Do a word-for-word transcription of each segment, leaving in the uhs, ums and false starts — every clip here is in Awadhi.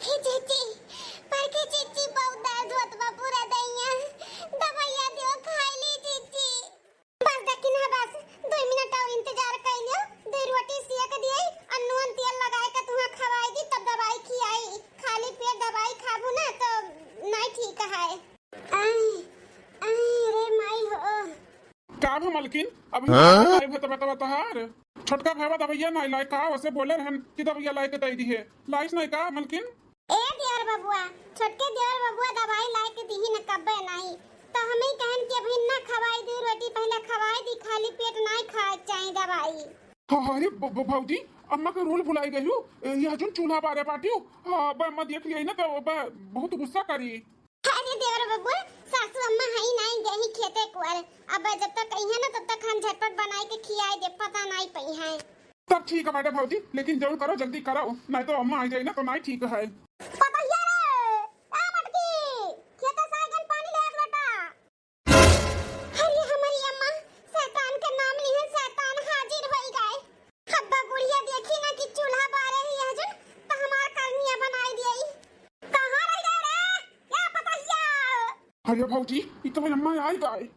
हे जीजी, बड़की जीजी, बहुत दर्द होत बा पूरा दहिया। दवाइया दियो, खाई ली जीजी। बस देखी ना, बस दुई मिनट और इंतजार कर लियो। दुई रोटी सेक दिए और नून तेल लगाए के तुहा खवाई दी, तब दवाई खियाई। खाली पेट दवाई खाबू ना तो नहीं ठीक है। आई, आई रे माई हो। का भा मलकिन, अभी हाँ? आए भा तबे तबे तहार छोटका भावा दवाइया नहीं लाए का? वैसे बोले रहन कि दवाइया लाए के दे दी है, लाइस नहीं का मलकिन? ए देवर बबुआ, छोटके देवर बबुआ दवाई लाए के दीही न कब्बे नहीं, तो हम ही कहन कि अभी ना खवाई दी रोटी, पहले खवाई दी, खाली पेट नहीं खाए के चाही दवाई। हाँ, अरे ब-, ब-, भौजी, अम्मा के रूल भुलाई गई हूँ। ए, यह जोन चूल्हा बारे बाटियो, हाँ, अब अम्मा देख लिया ना तो अब बहुत गुस्सा करी। अरे देवर बबुआ, सासू अम्मा हई नाई, गई खेते कुआर। अब जब तक अइहे ना, तब तक हम झटपट बनाई के खियाई दे, पता नाई पइहे। तब ठीक है बाटे भौजी, लेकिन जरूर करो, जल्दी करो, नहीं तो अम्मा आ जाई ना तो नाई ठीक है। पतहिया रे, आ मटकी, खेते से आइगन पानी ले एक लोटा। अरे हमारी अम्मा, शैतान के नाम लिहन, शैतान हाजिर होई गए। हब्बा बुढ़िया देखी ना कि चूल्हा बारे ही है जन, तो हमार करनिया बनाई दियई। कहाँ रह गए रे? क्या पतहिया? अरे भौजी, ई तो हमार अम्मा आई गए।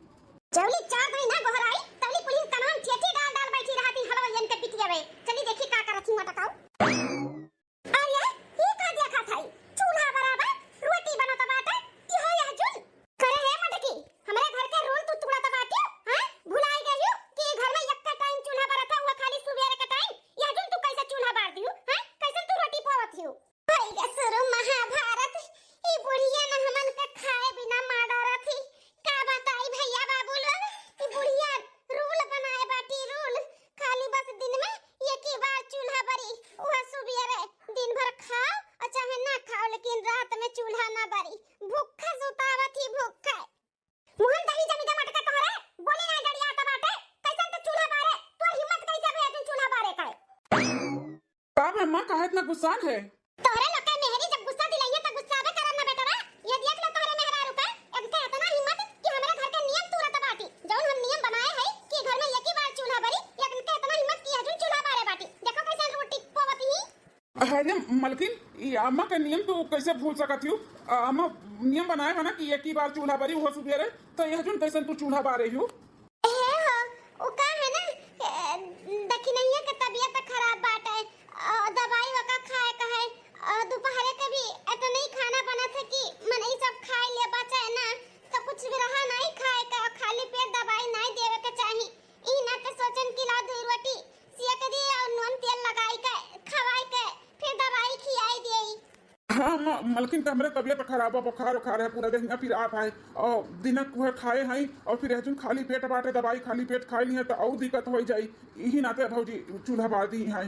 जौली चार दिन ना गोहराई, तौली पुलिस कनवा में ठेठी डाल डाल बैठी रहती हलवाइयन के पिटिया में। चली देखी का करत ही मटकाऊ। अरे, ई का देखत हई? चूल्हा बराबर रोटी बनत बाटे, इहो यह जुन। करे रे मटकी, हमरे घर के रूल तू तोड़त बाटियो, हैं? भुलाई गइयो कि घर में एक्के टाइम चूल्हा बरत है, वो खाली सुबेरे के टाइम। यह जुन तू कैसे चूल्हा बार दियो, हैं? कैसे तू रोटी पोवत हियो? भइया शुरू महाभारत, ई बुढ़िया न हमन के खाए बिना मार डारत ही। का बताई भइया बाबू लोग, ई बुढ़िया रूल बनाए बाटी रूल, खाली बस दिन में एक ही बार चूल्हा बरी, उहे सुबेरे। दिन भर खाओ और चाहे ना खाओ, लेकिन रात में चूल्हा ना बरी। भूखा सुतावत ही भूखा। मुहन दही जमी दे मटका तोहरे, बोले ना डरिया आता बाटे, कैसन तो चूल्हा बारे, तोर हिम्मत कैसे भए तुम चूल्हा बारे का? का बे अम्मा, काहे इतना गुस्सान है? तोहरे लोग के मेहरी जब गुस्सा दिलाइए तो गुस्साबे करब ना बेटवा। ये देख लो तोहरे मेहरारू का, इनके इतना हिम्मत कि हमरे घर के नियम तोड़त बाटी। जौन हम नियम बनाए है कि घर में एक ही बार चूल्हा बरी, इनके इतना हिम्मत कि अजुन चूल्हा बारे बाटी। देखो कैसे रोटी पोवत ही। अरे मलकिन, ई अम्मा के नियम तू कैसे भूल सकत हियो? अ, अम्मा नियम बनाए है ना कि एक ही बार चूल्हा बरी, वो सुबेरे, तो यह जुन कैसन तू चूल्हा बारे हियो? हे हो, उ का है ना, ए, दखिनैया के तबियत खराब बाटे, अ, दवाई ओका खाए का है, अ, दोपहरे के भी इतने ही खाना बनत है कि मनई सब खाए ले बचे ना, तो कुछ भी रहा नहीं खाए का, खाली पेट दवाई नहीं देवे के चाही। ई ना के सोचन कि ला दू रोटी सेक दी और नून तेल लगाई के, खवाई के, फिर दवाई खियाई देई। हाँ, म-, मलकिन, त हमरे तबियत खराब बा, बुखार उखार है, पूरा देहिया पिरात है, और दिनक उहे खाए हई, और फिर हजून खाली पेट बाटे, दवाई खाली पेट खाए लिहे, त और दिक्कत होइ जाई। इही नाते भौजी चूल्हा बार दी है।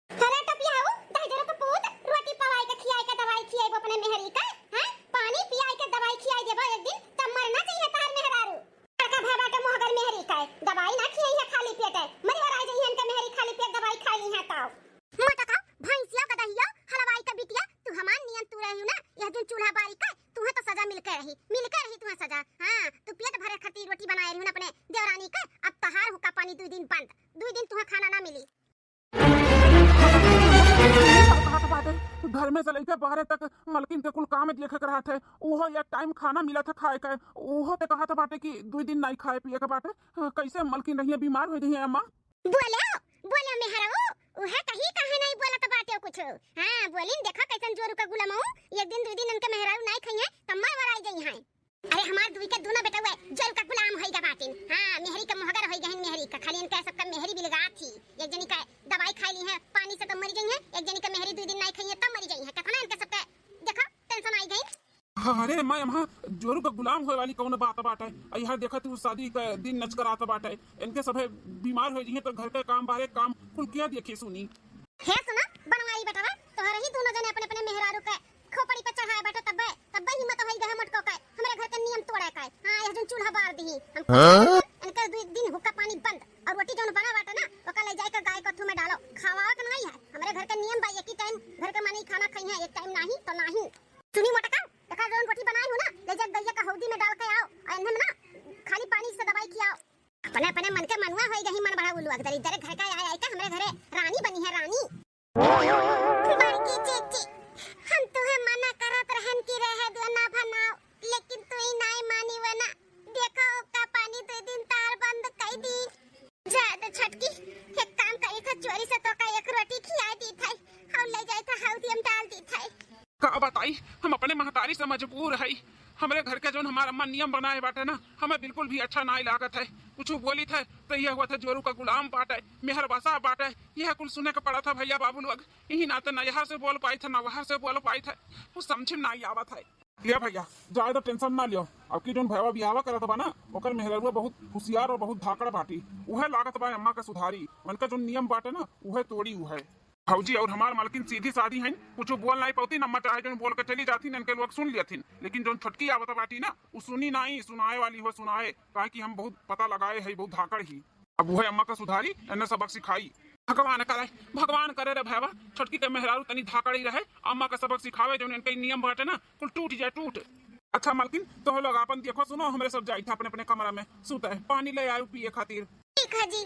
अरे टपिया हो, दहिजरा के पूत, रोटी पवाई के खियाई के दवाई खियाई अपने मेहरी का, हैं? पानी पियाई के दवाई खियाई देबो एक दिन, तब मरना चाहिए तार मेहरारू। बड़का भा बाटे मोहगर मेहरी का, दवाई ना खियाई है खाली पेट, मरी वराई जाई है इनके मेहरी खाली पेट दवाई खाई ली है ताऊ। मोटका, भैंसिया, गदहिया, हलवाई का बिटिया, तू हमार नियन तू रही ना, यह जुन चूल्हा बारी का, तुहे तो सजा मिलके रही, मिलके रही तुहे सजा। हाँ, तू पेट भरे खातिर रोटी बनाए रही ना अपने देवरानी के, अब तहार हुक्का पानी दुई दिन बंद, दुई दिन तुहे खाना ना मिली। कहत बाटे, घर में से लइके बाहरे तक मलकिन के कुल काम देखे के रहत है, उहो एक टाइम खाना मिलत है खाए के, उहो ते कहत बाटे कि दुई दिन नाई खाए पिए के बाटे, कैसे मलकिन रहिए बीमार हो रही है अम्मा। बोले, बोले मेहरऊ, उहे कही काहे नहीं बोलत बाटे कुछ। हाँ, बोलिन देखा कैसन जोरू का गुलामऊ, एक दिन दुई दिन उनके मेहरारू नाई खइहे, तब मर वराई जइहे। अरे हमार दुई के दुनो बेटउए जोरू का गुलाम होई गा बाटिन। हाँ, मेहरी का मोहगर होई गहिन मेहरी का, खाली इनके सबका मेहरी बिलगात ही। एक जनी का दवाई खाई ली है पानी से तब मरी जइहे, एक जनी का मेहरी दुई दिन नाई खइहे तब मरी जइहे। कितना इनके सबके देखा tension आई गई। अरे माय, अम्मा जोरू का गुलाम होए वाली कौन बात बाटे? आ यहाँ देखा तू शादी का दिन नचकरात बाटे, इनके सभे बीमार हो जइहे तो घर के काम बाहरे काम कुल किया देखी सुनी। हे सुना बनवारी बेटवा, तोहरे ही दुनो जने अपने अपने मेहरारू के खोपड़ी पे चढ़ाए बाटे, तब्बे तब्बे हिम्मत होई गए मोटको के हमरे घर के नियम तोड़े के। हाँ, यह जुन चूल्हा बार दी हम। हाँ? इनके दुई दिन हुक्का पानी बंद और रोटी जौन बना बाटे ना, ओका ले जाए के गाय को में डालो, खावा के नहीं है। हमरे घर के नियम बा, एक ही टाइम घर के मानी खाना खाई है, एक टाइम नहीं तो नहीं। सुनी मोटका, देखा जौन रोटी बनाई हो ना, ले जा गैया का हौदी में डाल के आओ, और इन्हें ना खाली पानी से दवाई खियाओ। अपने अपने मन के मनुआ होई गही, मन बड़ा उल्लू अगदरी, तेरे घर का आए आए के हमरे घरे रानी बनी है, रानी। बड़की चीची, हम तुहे बताई, हम अपने महतारी से मजबूर है। हमरे घर के जौन हमार अम्मा नियम बनाए बाटे ना, हमें बिल्कुल भी अच्छा नाई लागत है। कुछ बोली थे तो यह हुआ था जोरू का गुलाम बाटे, मेहर बसा बाटे, यह कुल सुने के पड़ा था भैया बाबू लोग। यही नाते न यहाँ से बोल पाई थे, न वहाँ से बोल पाई थे, कुछ समझ में नाई आवत है। लिया भैया, ज्यादा टेंशन ना लियो। अब की जौन भैया बियाह करत बा ना, ओकर मेहररुआ बहुत होशियार और बहुत धाकड़ बाटी। उहे लागत बा अम्मा के सुधारी, उनका जौन नियम बाटे ना, उहे तोड़ी उहे। भौजी और हमार मालकिन सीधी सादी हैं, कुछ बोल नहीं पाती, अम्मा चाहे जौन बोल के चली जाती, इनके लोग सुन लियथिन, लेकिन जौन छोटकी आवत बाटी ना, उ सुनी नहीं, सुनाए वाली हो सुनाए, काहे कि हम बहुत पता लगाए है, बहुत धाकड़ ही। अब उहे अम्मा का सुधारी, एन्ने सबक सिखाई। भगवान करे, भगवान करे रे भैया, छोटकी के मेहरारू तनी धाकड़ी रहे, अम्मा का सबक सिखावे, जौन इनके नियम बाटे ना, कुल टूट जाए, टूट। अच्छा मालकिन, तो लोग आपन देखो सुनो, हमरे सब जाई था अपने अपने कमरा में सूते, पानी ले आयु पिए खातिर। ठीक है जी।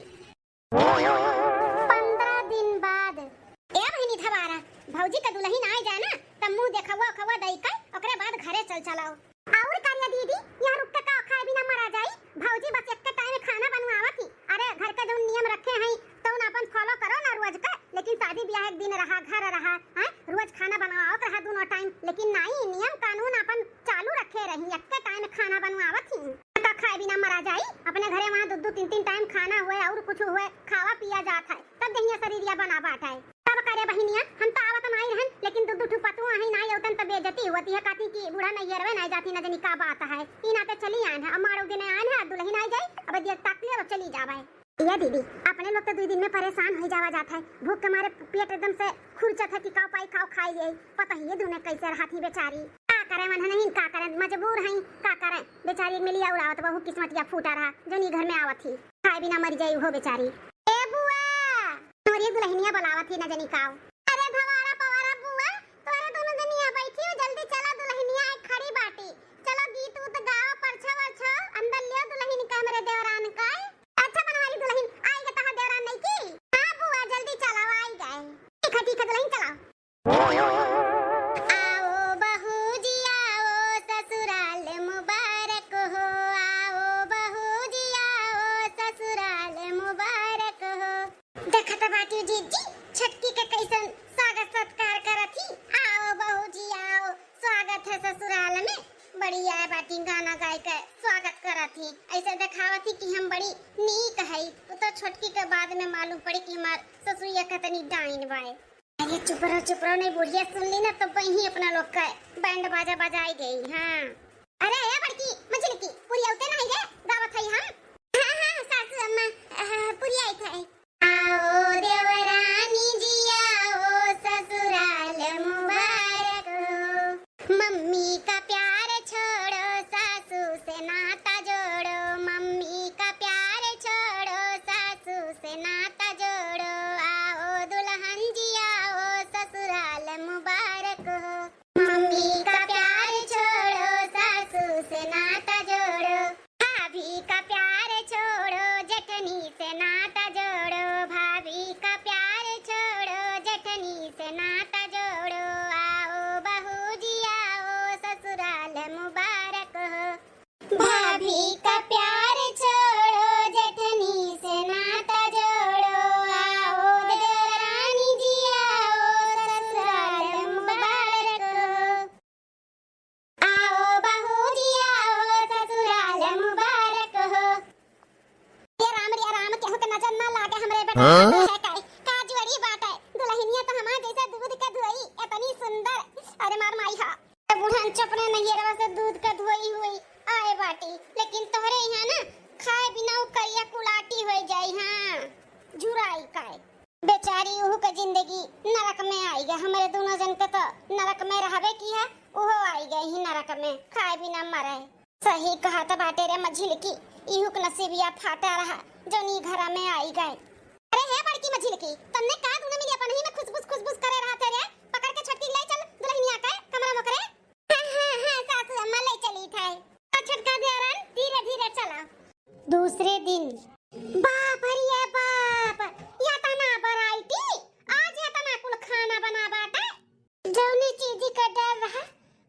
पन्द्रह दिन बाद। ए बहिनी धबारा, भौजी का दुलहिन आए जाए ना, तब मुँह देखवा उखवा दई के, ओकरे बाद घरे चल चलाओ। और कारिया दीदी, यहाँ रुक के का खाए बिना मरा जाई? भौजी बस एक टाइम खाना बनवावत ही। अरे, घर के जौन नियम रखे हैं, तौन अपन follow करो ना रोज का। लेकिन शादी ब्याह एक दिन रहा, घर रहा, हैं? रोज खाना बनवावत रहा दोनों टाइम, लेकिन नहीं, नियम कानून अपन चालू रखे रही, एक टाइम खाना बनवावत ही। का खाए बिना मरा जाई? अपने घरे वहाँ दो दो तीन तीन टाइम खाना हुए और कुछ हुए, खावा पिया जात है, तब देहिया शरीरिया बना बात है। तब करे बहिनिया, हम तो आवत नाई रहन, लेकिन दू दू ठू पतुआ हैं, नाई अवतन त बेइज्जती होती है, काती कि बूढ़ा नैहरवे नाई जाती, न जानी का बात है। ई नाते चली आन है, अब मारो दिन आन है, दुलहिन आई जाई, अब देख ताक लिया, अब चली जावे। ये दीदी, अपने लोग तो दुई दिन में परेशान हो जावा जात है, भूख के मारे पेट एकदम से खुरचत है कि काव पाई काव खाई जाई। पता ही ये दुने कैसे रहत ही बेचारी, का करे मन नहीं, का करे, मजबूर हैं, का करे। बेचारी मिली और आवत, बहुत किस्मतिया फूटा रहा, जौन ई घर में आवत ही, खाए बिना मर जाई हो बेचारी। ए बुआ, तोरी दुलहिनिया बुलावत ही न जनी काव। अरे धवारा पवारा बुआ, तोरा दोनों जनिया बैठी हो, जल्दी चला, दुलहिनिया एक खड़ी बाटी। चलो गीत उत गाओ, परछो वरछो, अंदर लियो दुलहिन का, हमरे देवरान का। अच्छा बनवारी दुलहिन, आई गे तहार देवरान नहीं की? हाँ बुआ, जल्दी चलाओ, आई गए। ठीक है, ठीक है दुलहिन, चलाओ। आओ बहू जी आओ, ससुराल मुबारक हो, आओ बहू जी आओ, ससुराल मुबारक हो। देखत बाटी जीजी, छोटकी के कैसन स्वागत सत्कार करत ही। आओ बहू जी आओ, स्वागत है ससुराल में। बड़ी आए बाटी गाना गाय के स्वागत करत ही, ऐसे देखावत ही कि हम बड़ी नीक है। वो तो छोटकी के बाद में मालूम पड़ी कि हमार ससुरिया कितनी डाइन बाए। अरे चुप रहो, चुप रहो, नहीं बुढ़िया सुन ली ना तो वही अपना लोग का बैंड बाजा बजाई गई। हाँ, अरे ए बड़की मझिलकी, पुरिया उते नहीं गे, गावत है हम। हाँ हाँ सासू अम्मा, पुरिया आई था। आओ देवरानी जी आओ, ससुराल मुबारक हो। मम्मी का प्यार छोड़ो, सासू से नाता जोड़ो। मम्मी का प्यार छोड़ो, सासू से नाता जोड़ो। आओ दुलहन जी आओ, ससुराल मुबारक हो। मम्मी का प्यार छोड़ो, सासू से नाता जोड़ो। भाभी का प्यार छोड़ो, जेठनी से नाता जोड़ो। भाभी का प्यार छोड़ो, जेठनी से नाता जोड़ो। आओ बहू जी आओ, ससुराल मुबारक हो। भाभी का प्यार छोड़ो, जेठनी से नाता जोड़ो। आओ देवरानी जी आओ, ससुराल मुबारक हो। आओ बहू जी आओ, ससुराल मुबारक हो। ये राम रे राम, केहू के नजर ना लागे हमरे बेटा। हाँ? है काई का जोड़ी बाटे, दुलहिनिया तो हमार जैसे दूध के धोई, इतनी सुंदर। अरे मार माई हा। बुढ़न चपने नैहरवा से दूध के धोई हुई आए बाटी, लेकिन तोहरे यहाँ ना खाए बिना उ करिया कुलाटी हो जाई। हाँ, झुराई काए। बेचारी उहू के जिंदगी नरक में आई गए, हमरे दोनों जन के तो नरक में रहबे की है, उहो आई गए ही नरक में, खाए बिना मरे। सही कहत बाटे रे मझिलकी, इहू के नसीबिया फाटा रहा, जौन ई घरा में आई गए। अरे हे बड़की मझिलकी, तन्ने का दुनो मिली अपन ही में खुसबुस खुसबुस करे रहा थे रे? पकड़ के छोटकी ले चल दुलहिनिया के कमरा मोकरे। हाँ, हाँ, हाँ, सासू अम्मा ले चली थे। आ छोटका देवरान, धीरे धीरे चला। दूसरे दिन। बाप रे बाप, या तना variety, आज या तना कुल खाना बना बाटे। जौनी चीजी का डर रहा,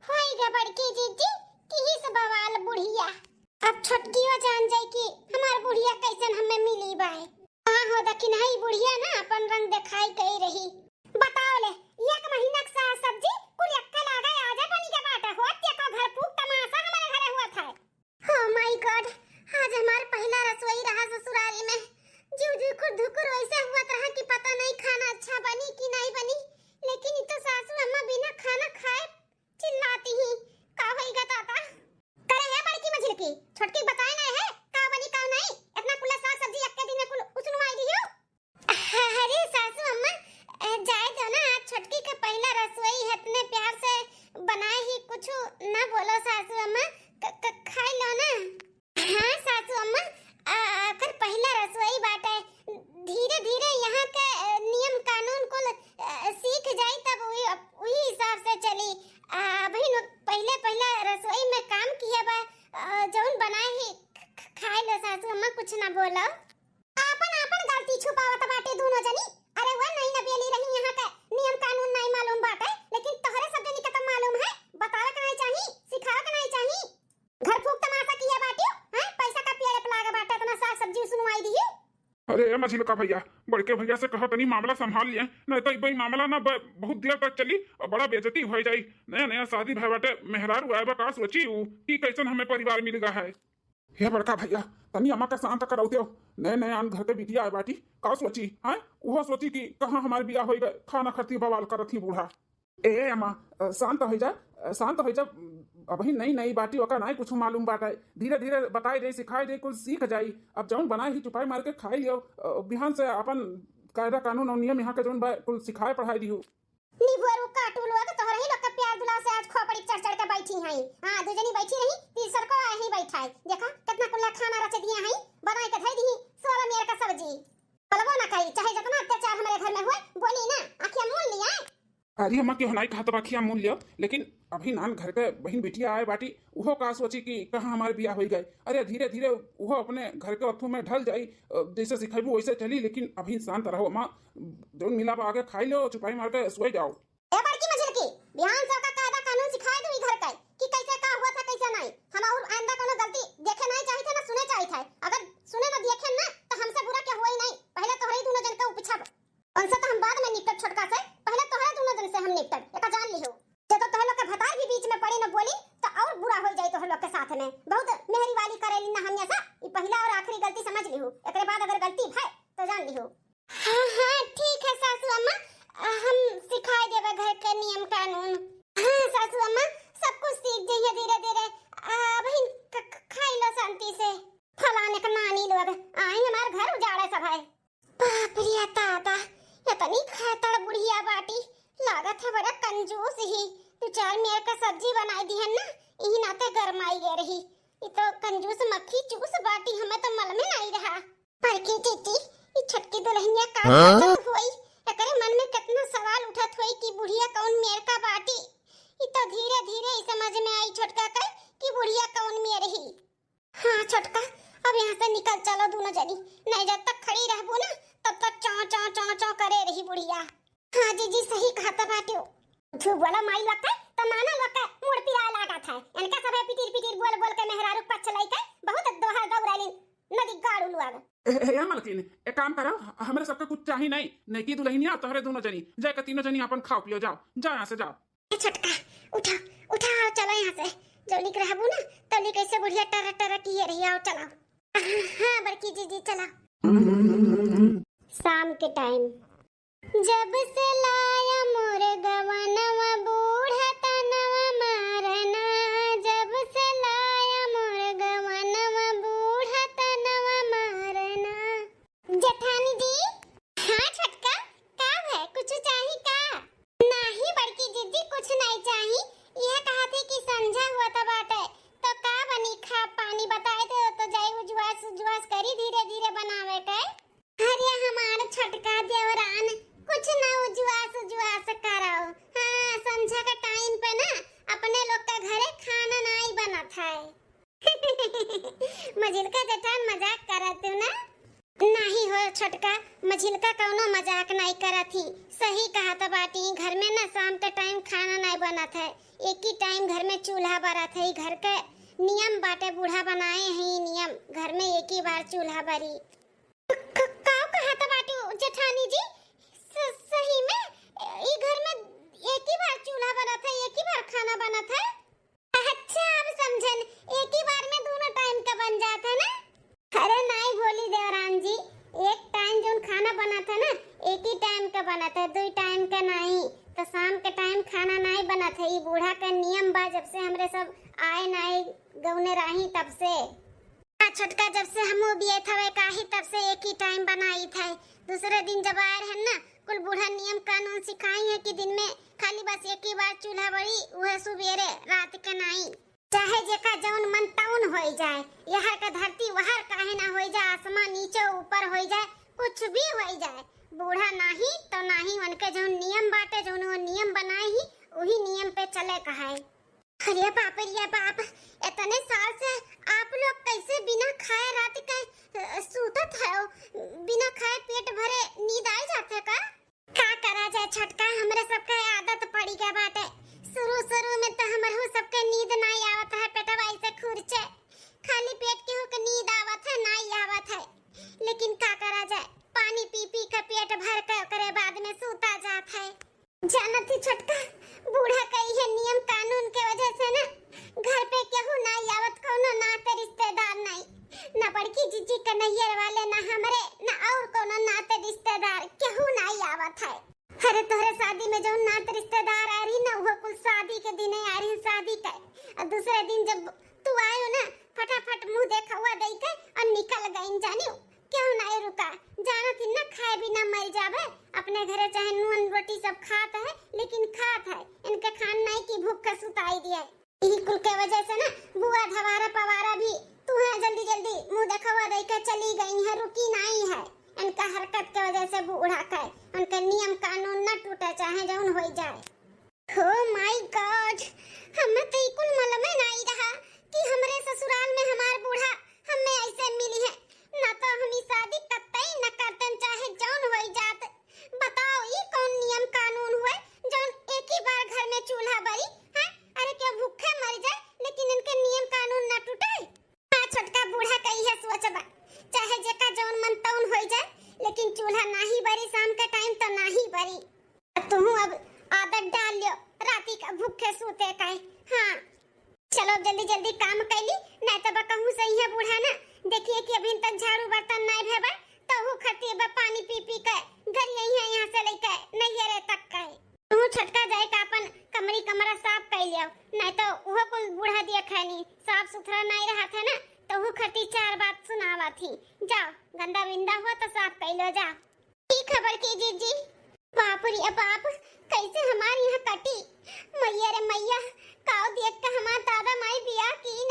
होई गे बड़की जीजी, कि ही से बवाल बुढ़िया। अब छोटकियो जान जाई कि हमार बुढ़िया कैसन हमें मिली बाय। हाँ हो, दखिन हई बुढ़िया ना अपन रंग देखाई गई रही। बताओ ले, एक महीना के साग सब्जी कुल एक्के लागे छोटकी बताए ना है, का बनी का नहीं, इतना कुल्ला साग सब्जी एक्के दिन में कुल उसनवाई दियो। अरे सासू अम्मा, अ, जाए दो ना, आज छोटकी का पहिला रसोई है, इतने प्यार से बनाए ही, कुछ ना बोलो सासू अम्मा, क-, क-, खाई लो ना। हाँ सासू अम्मा, अ, अकर पहिला रसोई बाटे, धीरे धीरे यहाँ के, अ, नियम कानून कुल, अ, सीख जाई, तब वही, वही हिसाब से चली। अ, अभी नु पहिले पहिला रसोई में काम किया बा, अ, जौन बनाए ही ख-, ख-, खाए लो सासू अम्मा, कुछ ना बोलो। आपन, आपन गलती छुपावत बाटे दूनो जनी। अरे वो नहीं नबेली रही, यहाँ के नियम कानून नहीं मालूम बाटे, लेकिन तोहरे सब जनी के तो मालूम है। बतावे के नहीं चाही, सिखावे के नहीं चाही। घर फूक तमाशा किया बाटियो, हैं? पैसा का पेड़ पे लागे बाटे, इतना साग सब्जी उसनवाई दिही। अरे ए मझिलका भैया, बड़के भैया से कहा तनी मामला संभाल लिए, नहीं तो ई मामला ना ब-, बहुत देर तक चली और बड़ा बेइज्जती हो जाई। नया नया शादी भय बाटे, मेहरारू आए बा, का सोची ऊ कि कैसन हमें परिवार मिल गया है। हे बड़का भैया, तनी अम्मा के शांत कराउ देव। नए नए आन घर के बिटिया आए बाटी, का सोची, हैं? उहो सोची कि कहाँ हमार बियाह होई गए, खाना खातिर बवाल करत ही बूढ़ा। ए अम्मा, अ, शांत हो जा, अ, शांत हो जा। अबही नई नई बाटी, ओका नाई कुछ मालूम बाटे। धीरे धीरे बताई दे, सिखाई दे, कुल सीख जाई। अब जौन बनाए ही चुपाई मार के खाई लियो, अ, बिहान से अपन कायदा कानून और नियम यहाँ के जौन बा, कुल सिखाए पढ़ाई दियो। निबुअरू काटू लोग, तोहरे ही लोग के प्यार दुलार से आज खोपड़ी चढ़ चढ़ के बैठी हैं। हाँ, दू जनी बैठी रही, तीसर को यहीं बैठा है। देखा, कितना कुल्ला खाना रच दिया है, बनाई के धई दी, सोला मेर का सब्जी। बोलबो ना करी, चाहे जितना अत्याचार हमारे घर में हुए, बोली ना, आँखिया मून लिया। अरे अम्मा, केहू नाई कहत बा आँखिया मून लियो, लेकिन अभी नान घर के बहिन बिटिया आए बाटी, उहो का सोची कि कहाँ हमार बियाह होई गए। अरे धीरे धीरे उहो अपने घर के अथू में ढल जाई, अ, जैसे सिखैबू वैसे चली, लेकिन अभी शांत रहो अम्मा, जौन मिला बा आगे खाई लो, चुपाई मार के सोई जाओ। ए बड़की मझिलकी, बिहान से ओका कायदा कानून सिखाए दू ई घर के कि कैसे का हुआ था, कैसे नहीं। हम और आइंदा कोनो गलती देखे नहीं चाहिए थे ना सुने चाहिए थे। अगर सुने ना देखे ना तो हमसे बुरा के हुआ ही नहीं। पहले तोहरे ही दोनों जन के उपछब। उनसे तो हम बाद में निपटब छोटका से, पहले तोहरे दोनों जन से हम निपटब, एका जान लिहो। जे तो तोहरे लोग के भतार भी बीच में पड़ी न बोली तो और बुरा हो जाई तोहरे लोग के साथ में। बहुत मेहरी वाली करेली ना हम ऐसा, ई पहला और आखिरी गलती समझ लिहो। एकरे बाद अगर गलती भय तो जान लिहो। हाँ, हाँ, ठीक है सासू अम्मा, हम सिखाए देबे घर के नियम कानून। हाँ सासू अम्मा, सब कुछ सीख जइहे धीरे धीरे। आ, बहिन, ख-, ख-, खाई लो शांति से। फलाने का नानी लोग आई हमार घर उजाड़े सब है। बाप रे दादा, इतनी खैतड़ बुढ़िया बाटी, लागत है बड़ा कंजूस ही। दो चार मेर का सब्जी बनाई दिहन ना, इही नाते गरमाई गए रही। ई तो कंजूस मक्खी चूस बाटी, हमें तो मल में नहीं रहा। बड़की जीजी, ई छोटकी दुल्हनिया का हाँ? सोचत होई? एकरे मन में कितना सवाल उठत होई कि बुढ़िया कौन मेर का बाटी। ई तो धीरे धीरे ई समझ में आई छोटका के कि बुढ़िया कौन मेर ही। हाँ छोटका, अब यहाँ से निकल चलो दोनों जनी, नहीं जब तक खड़ी रहबू ना तब तक चौं चौं चौं चौं करे रही बुढ़िया। हाँ जीजी, सही कहत बाटियो। झूठ बोला माई लोग के, त नाना लोग के मुड़ पिराए लागत है। इनका सभे पिटिर पिटिर बोल बोल के मेहरारू पक्ष लइके बहुत दोहर दौड़ालिन नदी गाड़ू लोग। ए, ए, ए, मलकिन, एक काम करो, हमरे सबके कुछ चाही नहीं। नैकी दुल्हनिया तोहरे दोनों जनी, जाके तीनों जनी अपन खाओ पियो, जाओ, जाओ यहाँ से, जाओ। ए छोटका, उठा, उठा, आओ, चलो यहाँ से। जौलिक रहबू ना, तौलिक ऐसे बुढ़िया टर टर किए रही, आओ, चलो। हाँ, बड़की जीजी, चलो। शाम के टाइम। जब से लाया मोर गवनवा बूढ़ा तनवा मारना, जब से लाया मोर गवनवा बूढ़ा तनवा मारना। जेठानी जी। हाँ छोटका, का है, कुछ चाही का? नाही बड़की जीजी, कुछ नहीं चाही। यह कहा थी कि संझा हुआ था बाटे, तो का बनी खा पानी बताए दे, तो जाई उजवास उजवास करी धीरे धीरे बनावे के। अरे हमार छोटका देवरान, कुछ ना उजवास उजवास कराओ। हाँ, संझा के टाइम पे ना अपने लोग का घरे खाना नहीं बनत है। मझिलका जेठान मजाक करत हो ना? नाही हो छोटका, मझिलका कौनो मजाक नहीं करत ही। सही कहत बाटी, घर में ना शाम के टाइम खाना नहीं बनत है, एक ही टाइम घर में चूल्हा बरत है। घर के नियम बाटे, बूढ़ा बनाए हैं नियम, घर में एक ही बार चूल्हा बरी। क-, क-, का कहत बाटू जेठानी जी? स-, सही में ई घर में एक ही बार चूल्हा बनत है, एक ही बार खाना बनत है। अच्छा, अब समझन, एक ही बार में दोनों टाइम का बन जात है ना? अरे नाई बोली देवरान जी, एक टाइम जौन खाना बनत है ना, एक ही टाइम का बनत है, दो टाइम का नाई। तो शाम के टाइम खाना नाई बनत है, ई बूढ़ा का नियम बा, जब से हमरे सब आए नाई गौने रही तब से। हाँ छोटका, जब से हमहू बियत हवे काही, तब से एक ही टाइम बनाइत है। दूसरे दिन जब आए रहन ना, कुल बूढ़ा नियम कानून सिखाई है कि दिन में खाली बस एक ही बार चूल्हा बरी, उहे सुबेरे, रात के नाई। चाहे जेका जौन मन तौन होई जाए, यहर का धरती वहर काहे ना होई जाए, आसमान नीचे ऊपर होई जाए, कुछ भी होई जाए, बूढ़ा नाही तो नाही, उनके जौन नियम बाटे, जौन वो नियम बनाए ही, उही नियम पे चले कहाए। अरे बाप रे बाप, इतने साल से आप लोग कैसे बिना खाए रात के, अ, सूतत हो? बिना खाए पेट भरे नींद आ जाते का? का करा जाए छोटका, हमरे सबके आदत पड़ी गए बाटे। शुरू शुरू में तो हमरहू सबके नींद नाई आवत है, पेटवा ऐसे खुरचे, खाली पेट केहू के नींद आवत है, नाई आवत है, लेकिन का करा जाए, पानी पी पी के पेट भर के ओकरे बाद में सूता जात है। जानत ही छोटका, बूढ़ा कही है नियम कानून के वजह से ना घर पे केहू नाई आवत, कौनो नाते रिश्तेदार नाई, ना बड़की जीजी के नैहर वाले, ना हमरे, ना और कौनो नाते रिश्तेदार, केहू नाई आवत है। अरे तोहरे शादी में जौन नात रिश्तेदार आ रही ना, वो कुल शादी के दिने आ रही, शादी के। और दूसरे दिन जब तू आयो ना, फटाफट मुंह देखौआ दई के और निकल गईन, जानियो, केहू नाई रुका। जानत ही ना, खाए बिना मर जाबे। अपने घरे चाहे नून रोटी सब खात है, लेकिन खात है, इनके खान नाई की भूख के सुताई दिए। ई कुल के वजह से ना बुआ धवारा पवारा भी तू है जल्दी जल्दी मुंह देखवा दे के चली गई है, रुकी नाई है। इनका हरकत के वजह से बूढ़ा के उनके नियम कानून न टूटे, चाहे जौन होई जाए। Oh my God, हमें तो ई कुल मालूम नाई रहा कि हमरे ससुराल में हमार बूढ़ा हमें ऐसे मिली है, ना तो हम ई शादी कतई न करतन, चाहे जौन होई जात। बताओ, ई कौन नियम कानून हुए, जौन एक ही बार घर में चूल्हा बरी है? अरे, केहू भूखे मर जाए, लेकिन इनके नियम कानून ना टूटे। हाँ, छोटका बूढ़ा कही है, सोचबा, चाहे जेका जौन मन तौन होई जाए, लेकिन चूल्हा नाही बरी शाम के टाइम, तो नाही बरी। तुहू अब आदत डाल लियो राती का भूखे सूते का। हाँ, चलो, अब जल्दी जल्दी काम कैली, नाय तो बा कहूँ से इहे बूढ़ा ना देखिए कि अभी तक झाड़ू बर्तन नाय भेबा, तहू खातिर बा पानी पी पी के गरिया इहे यहाँ से लेके नैहरे तक के। तू छोटका जाए का अपन कमरी कमरा साफ कर लियो, नाय तो उहो कुल बूढ़ा दिया खैनी साफ सुथरा नाय रहत है ना, तहू खातिर चार बात सुनावा थी। जाओ, गंदा विंदा हुआ तो साफ कर लो, जाओ। ई खबर के जीजी, बाप रे बाप, कैसे हमार यहाँ कटी? मैया रे मैया, काव देख के हमार दादा माई बियाह कीन।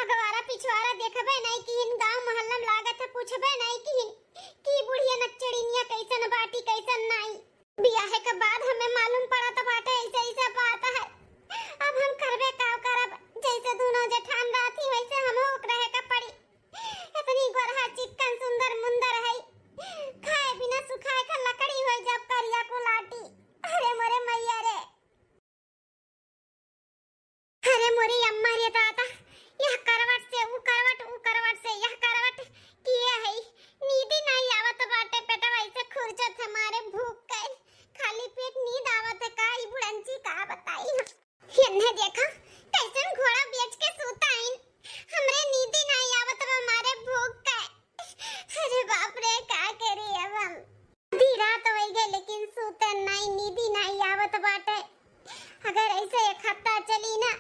अगवारा पिछवारा देखबे नहीं कीन, गांव मोहल्ला में लागत है पूछबे नहीं कीन कि बुढ़िया नकचड़िनिया कैसन बाटी कैसन नाई। बियाहे के बाद हमें मालूम पड़त बाटे ऐसे ऐसे बात है। अब हम करबे का करब, जैसे दोनों जेठान रहती वैसे हमहू रहे के पड़ी। इतनी गोरहा चिक्कन सुंदर मुंदर है, खाए बिना सुखाए का लकड़ी हो जब करिया कुलाटी। अरे मोरे मैया रे, अरे मोरी अम्मा रे दादा, यह करवट से ऊ करवट, ऊ करवट से यह करवट किए है। नींदी नहीं आवत बाटे, पेटवा ऐसे खुरचत हमारे भूख के, खाली पेट नींद आवत है का? ई बुढ़ंची का बताई हम। एन्हे देखा, कैसन घोड़ा बेच के सूता आइन। हमरे नींदी नाई आवत बा मारे भूख के। अरे बाप रे, का करी अब हम? आधी रात होई गई, लेकिन सूते नाई, नींदी नाई आवत बाटे। अगर ऐसे एक हफ्ता चली ना,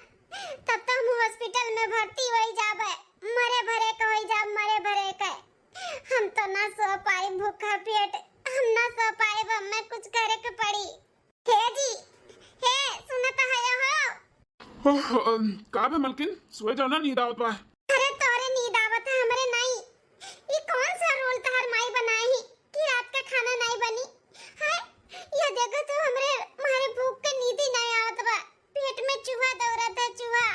तब तो हम हॉस्पिटल में भर्ती होई जाबे, मरे भरे के होई जाब, मरे भरे के। हम तो ना सो पाई भूखा पेट, हम ना सो पाई, अब हमें कुछ करे के पड़ी। हे जी, हे, सुनत हया हो? ओह, अम, का बे मलकिन, सोए जाओ ना, नींद आवत बा। अरे तोरे नींद आवत है, हमरे नाई। ई कौन सा रूल तहर माई बनाई ही कि रात का खाना नाई बनी? हाय, ये देखो तो हमरे मारे भूख के नींदी नाई आवत बा, पेट में चूहा दौड़त है, चूहा।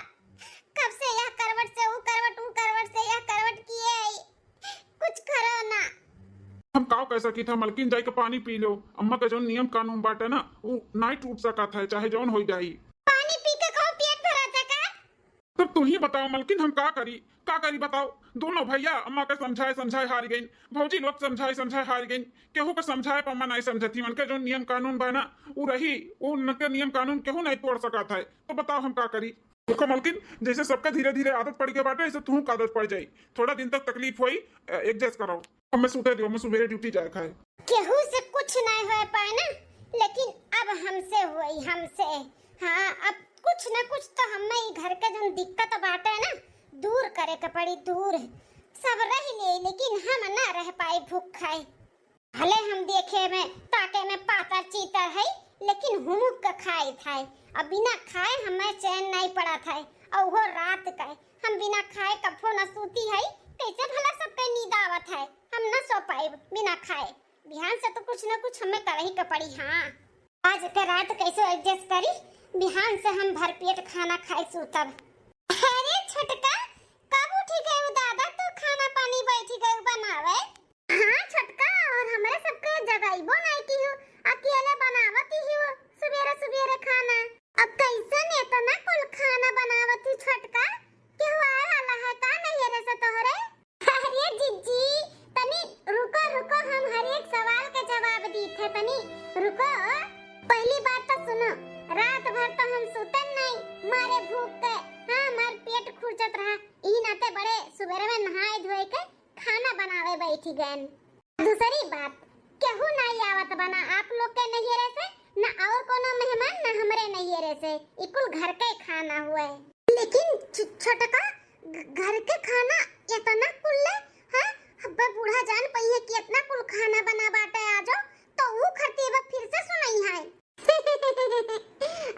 कब से यह करवट से ऊ करवट, ऊ करवट से यह करवट किए आई। कुछ करो ना। हम काव कह सकी था, मलकिन जाई के पानी पी लो। अम्मा के जौन नियम कानून बाटे ना, उ नाई टूट सकत है, चाहे जौन होई जाई। पानी पी के कहूँ पेट भरा था का? तब तू ही बताओ मलकिन, हम का करी, का करी बताओ। दोनों भैया अम्मा के समझाए समझाए हार गइन, भौजी लोग समझाए समझाए हार गइन, केहू के समझाए पर अम्मा नहीं समझती। उनके जौन नियम कानून बा ना, उ रही, उ उनके नियम कानून केहू नहीं तोड़ सकत है। तो बताओ हम का करी? देखो मलकिन, जैसे सबका धीरे धीरे आदत पड़ गया बाटे, ऐसे तुहू का आदत पड़ जाई। थोड़ा दिन तक तकलीफ होई, एडजस्ट कराओ। अब मैं सूते दियो, मैं सुबेरे ड्यूटी जाए खाए। केहू से कुछ नहीं होए पाए ना, लेकिन अब हमसे होई, हमसे। हाँ, अब कुछ ना कुछ तो हमें ई घर के जौन दिक्कत बाटे ना, दूर करे के पड़ी, दूर। सब रह ले, लेकिन हम ना रह पाए भूख खाए। भले हम देखे में, ताके में पातर चीतर है, लेकिन हुमुक के खाए खाए। अब बिना खाए हमें चैन नहीं पड़त है, और वो रात का हम बिना खाए कभो न सूती है। कैसे भला सबके नींद आवत है? हम न सो पाए बिना खाए। बिहान से तो कुछ न कुछ हमें करही के पड़ी। हाँ, आज के रात कैसे एडजस्ट करी, बिहान से हम भरपेट खाना खाए सूतब। अरे छोटका, कब उठी गए दादा, तू खाना पानी बैठी गए बनावे? हाँ छोटका, और हमरे सबके जगाइबो नहीं की हो, अकेले बनावत ही हो सुबेरे सुबेरे खाना। अब कैसन इतना कुल खाना बनावत ही छोटका? केहू आए वाला है का नैहरे से तोहरे? अरे जिज्जी, तनी रुको, रुको, हम हर एक सवाल का जवाब दीत है, तनी रुको। पहली बात तो सुनो, रात भर तो हम सुतन नहीं, मारे भूख के, हाँ, हमार पेट खुरचत रहा, ई नाते बड़े सुबेरे में नहाए धोए के खाना बनावे बैठी गएन। दूसरी बात, केहू नहीं आवत बना आप लोग के नैहरे से, न और कोनो मेहमान, न हमरे नैहरे से, ई कुल घर के खाना हुए। लेकिन छ-, छोटका, घ-, घर के खाना इतना कुल ले, हाँ? अब्बे बूढ़ा जान पइहे कि इतना कुल खाना बना बाटे आजो, तो ऊ खरतीबा फिर से सुनई है।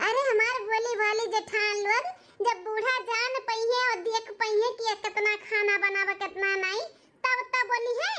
अरे हमार भोली भाली जेठान लोग, जब बूढ़ा जान पइहे और देख पइहे कि ये कितना खाना बनावे, कितना नहीं, तब, तब बोली है।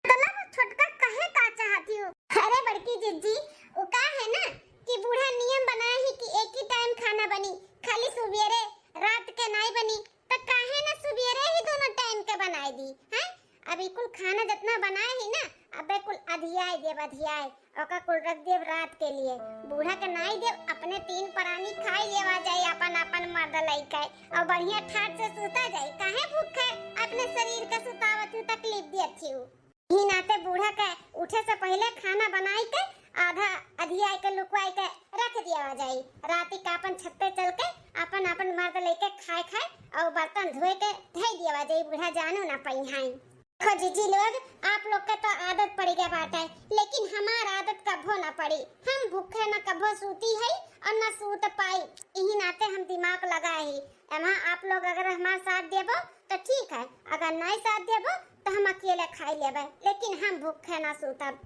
मतलब छोटका कहे का चाहती हो? अरे बड़की जिज्जी, वो का है ना कि बूढ़ा नियम बनाए ही कि एक ही टाइम खाना बनी, खाली सुबेरे रात के नाई बनी, त काहे ना सुबेरे ही दोनों टाइम के बनाए दी, हैं? अब ई कुल खाना जितना बनाए ही ना, अबे कुल अधियाए देब, अधियाए, ओका कुल रख देब रात के लिए। बूढ़ा के नाई देब, अपने तीन प्राणी खाई लेवा जाए, अपन अपन मर्द लइके, और बढ़िया ठाट से सूता जाए। काहे भूखे अपने शरीर के सुतावत हूँ, तकलीफ देत हूँ? ही नाते बूढ़ा के उठे से पहले खाना बनाई के आधा अधियाई के लुकवाई के रख दिया जाई। राती का अपन छत पे चल के अपन अपन मर्द लेके खाए खाए और बर्तन धोए के धई दिया जाई, बूढ़ा जानू ना पइहाई। देखो जीजी लोग, आप लोग के तो आदत पड़ गया बाटे, लेकिन हमार आदत कभो ना पड़ी। हम भूखे ना कभो सूती है और ना सूत पाई, यही नाते हम दिमाग लगाए ही। एमा आप लोग अगर हमार साथ देबो तो ठीक है, अगर नहीं साथ देबो तो हम अकेले खाई लेबे, लेकिन हम भूखे ना सूतब।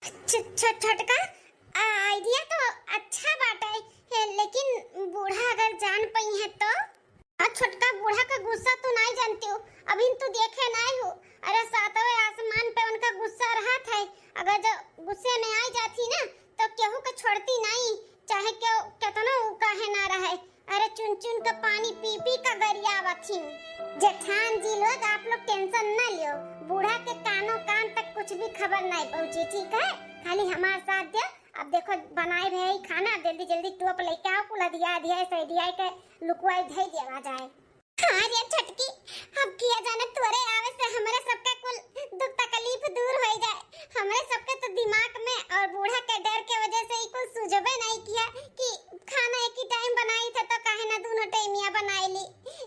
छ-, छ-, छोटका, आ, आइडिया तो अच्छा बाटे, हे, लेकिन बूढ़ा अगर जान पइहे तो? आ छोटका, बूढ़ा का गुस्सा तू नहीं जानती हो, अभी तू देखे नहीं हो। अरे सातवें आसमान पे उनका गुस्सा रहत है, अगर जो गुस्से में आई जाती ना तो केहू के छोड़ती नहीं, चाहे केहू केतनो ऊ काहे ना रहे। अरे चुन चुन के पानी पी पी के गरियावत ही। जेठान जी लोग, आप लोग टेंशन ना लियो, बूढ़ा के कानो कान तक कुछ भी खबर नहीं पहुँची, ठीक है? खाली हमार साथ दे। अब देखो बनाए रहे ही खाना, जल्दी जल्दी टोप लेके आओ, कुल अधिया अधिया सैदिया के लुकवाई धई देवा जाए। हाँ रे छोटकी, अब किया जाने तोरे आवे से हमरे सबके कुल दुख तकलीफ दूर होई जाए। हमरे सबके तो दिमाग में और बूढ़ा के डर के वजह से ही कुल सुझबे नहीं किया कि खाना एक ही टाइम बनाई था तो काहे ना दोनों टाइमिया बनाई ली।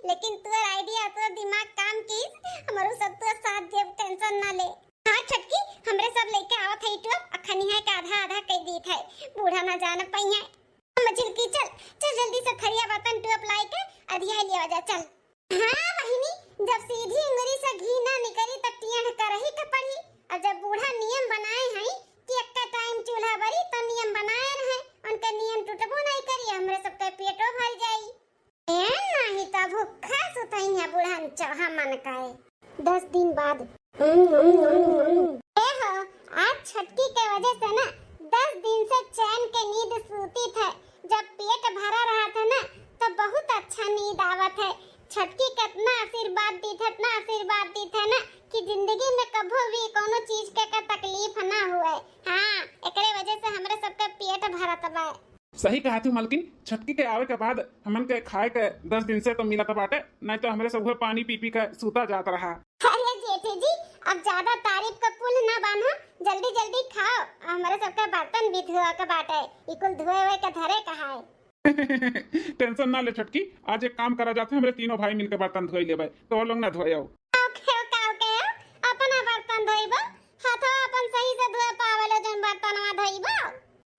लेकिन तोर आइडिया, तोर दिमाग काम कीस, हमरो सब तोर साथ देब, टेंशन ना ले। हाँ छोटकी, हमरे सब लेके आवत है टोप, अखनी है के आधा आधा कई दीत है, बूढ़ा ना जान पइहे। मझिलकी, चल, चल जल्दी से थरिया बर्तन टोप लाई के अधिया लिया जा, चल। हाँ बहिनी, जब सीधी उंगली से घी ना निकली त टेढ़ करही के पड़ी। और जब बूढ़ा नियम बनाए हैं कि एक टाइम चूल्हा बरी तो नियम बनाए रहे, उनके नियम टूटबो नहीं करी, हमरे सबके पेटो भर जाई। ए नहीं त भूखा सुतई है बुढ़न चौहा मन का है। दस दिन बाद। ए हो, आज छोटकी के वजह से ना दस दिन से चैन के नींद सूती थे। जब पेट भरा रहा था ना तो बहुत अच्छा नींद आवत है। छोटकी कितना आशीर्वाद दी थे, इतना आशीर्वाद दी थे ना कि जिंदगी में कभो भी कोनो चीज के का तकलीफ ना हुए। हाँ, एकरे वजह से हमरे सबके पेट भरत बा। सही कहा थी मलकिन, छोटकी के आवे के बाद हमन के खाए के दस दिन से तो मिलत बाटे, नहीं तो हमरे सब उहे पानी पी पी के सूता जात रहा। अरे जेठी जी, अब ज्यादा तारीफ का पुल ना बांधो, जल्दी जल्दी खाओ, हमरे सबके बर्तन भी धोए के बाटे, ई कुल धोए हुए के धरे कहा है। टेंशन ना ले छोटकी, आज एक काम करा जाते, हमरे तीनों भाई मिलके बर्तन धोई लेबे, तो लोग ना धोए आओ। ओके, ओके, ओके, अपना बर्तन धोइबो, हाथवा अपन सही से धोए पावेले, जौन बर्तनवा धोइबो।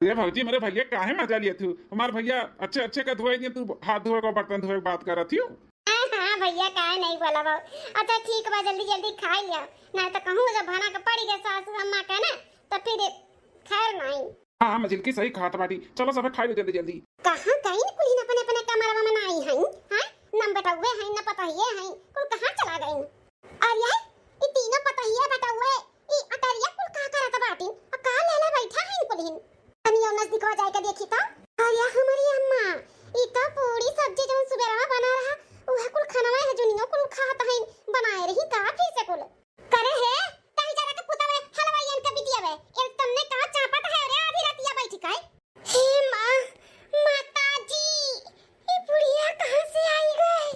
अरे भौजी, मेरे भैया काहे मजा लिए थू? हमार भैया अच्छे अच्छे का धोए दिए, तू हाथ धोए को बर्तन धोए के बात करत थी। हाँ, हाँ, भैया काहे नहीं बोला बाबू? अच्छा ठीक बा, जल्दी जल्दी खाई लिया, नहीं तो कहूँ जब भनक पड़ी गए सासू अम्मा का ना, तो फिर खैर नहीं। हाँ, मझिलकी सही कहत बाटी, चलो सबे खाई लो जल्दी जल्दी। कहाँ गईन कुलिन अपने अपने कमरवा में? नाई हईन, हाँ? न बेटउवे हईन, न पतहिए हईन, कुल कहाँ चला गईन? अरे, ई तीनों पतहिया बेटउवे, ई अटरिया कुल का करत बाटिन? आ का लेले बैठा हईन कुलिन? तनी और नजदीकवा जाए के देखी तो। अरे हमरी अम्मा, ई तो पूरी सब्जी जौन सुबेरवा बना रहा, उहे कुल खानवा है जुनियो कुल खात हईन, बनाए रही का फिर से कुल? करे हे, ताही जरा के पुतवे, हलवाइयन के बिटिया बे, एक तन्ने का चापत है रे आधी रतिया बैठी काहे? हे माँ, माता जी, ई बुढ़िया कहाँ से आई गए?